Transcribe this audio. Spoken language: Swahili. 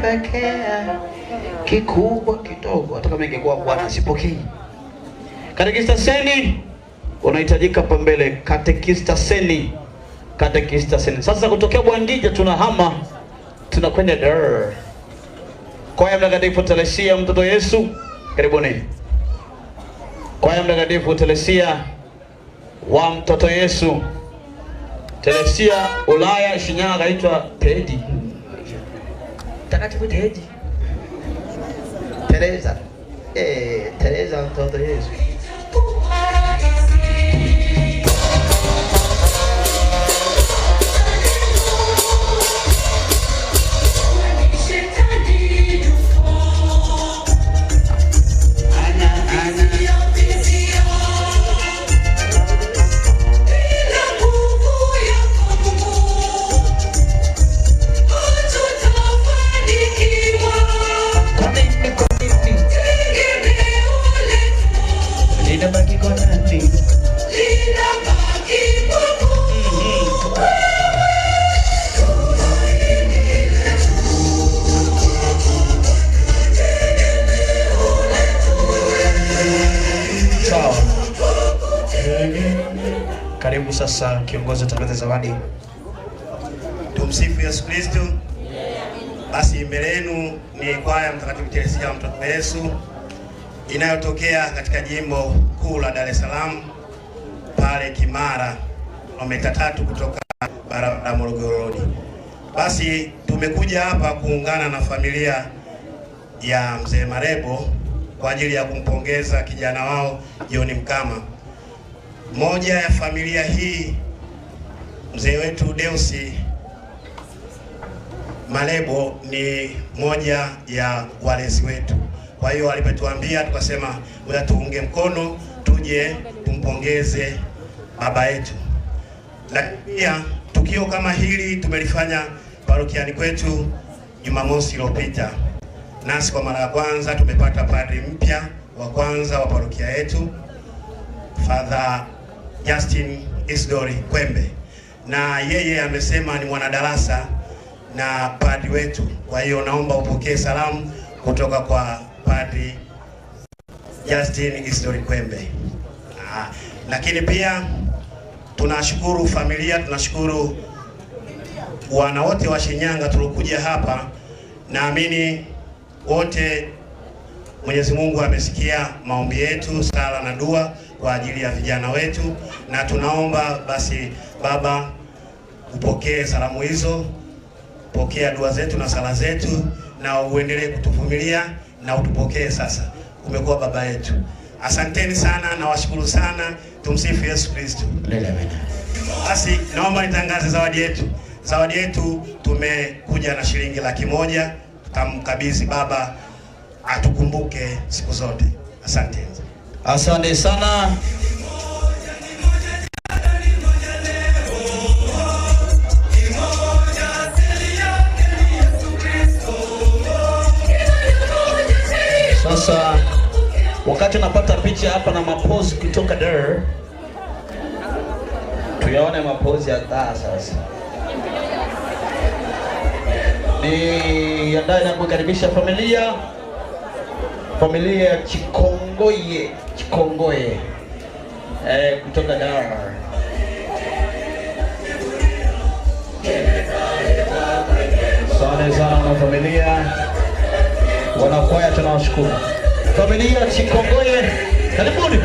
Nimepokea kikubwa kidogo, hata kama ingekuwa bwana sipokei. Katekista Seni unahitajika hapa mbele. Katekista Seni, Katekista Seni. Sasa kutokea Bwangija tunahama tunakwenda Dar. Kwaya Mtakatifu Teresia Mtoto Yesu, karibuni. Kwaya Mtakatifu Teresia wa Mtoto Yesu, Teresia Ulaya, Shinyanga kaitwa Tedi. Mtakatifu Tedi. Teresa. Teresa Mtoto Yesu. Karibu sasa kiongozi atangaze zawadi. Tumsifu Yesu Kristo. Basi mbele yenu ni kwaya Mtakatifu Teresia Mtoto Yesu inayotokea katika jimbo kuu la Dar es Salaam pale Kimara, kilomita 3 kutoka barabara Morogoro Road. Basi tumekuja hapa kuungana na familia ya Mzee Marebo kwa ajili ya kumpongeza kijana wao John Mkama. Moja ya familia hii, mzee wetu Deusi Malebo ni moja ya walezi wetu. Kwa hiyo alipotuambia tukasema ngoja tuunge mkono tuje tumpongeze baba yetu. Lakini pia tukio kama hili tumelifanya parokiani kwetu Jumamosi iliyopita. Nasi kwa mara ya kwanza tumepata padri mpya wa kwanza wa parokia yetu, Father Justin Isidori Kwembe, na yeye amesema ni mwanadarasa na padri wetu. Kwa hiyo naomba upokee salamu kutoka kwa Padri Justin Isidori Kwembe. Lakini pia tunashukuru familia, tunashukuru wana wote wa Shinyanga tuliokuja hapa. Naamini wote Mwenyezi Mungu amesikia maombi yetu, sala na dua kwa ajili ya vijana wetu, na tunaomba basi Baba upokee salamu hizo, pokea dua zetu na sala zetu, na uendelee kutuvumilia na utupokee sasa. Umekuwa baba yetu. Asanteni sana na washukuru sana. Tumsifu Yesu Kristo. Basi naomba nitangaze zawadi yetu. Zawadi yetu tumekuja na shilingi 100,000, tutamkabidhi baba atukumbuke siku zote. Asante. Asante sana. Sasa wakati napata picha hapa na mapozi kutoka Dar, tuyaone mapozi ya Dar sasa. Ni andaye na kukaribisha familia ya Chikongoye, Chikongoye kutoka Dar. Asante sana na familia, wanakwaya tunawashukuru. Familia Chikongoye, karibuni.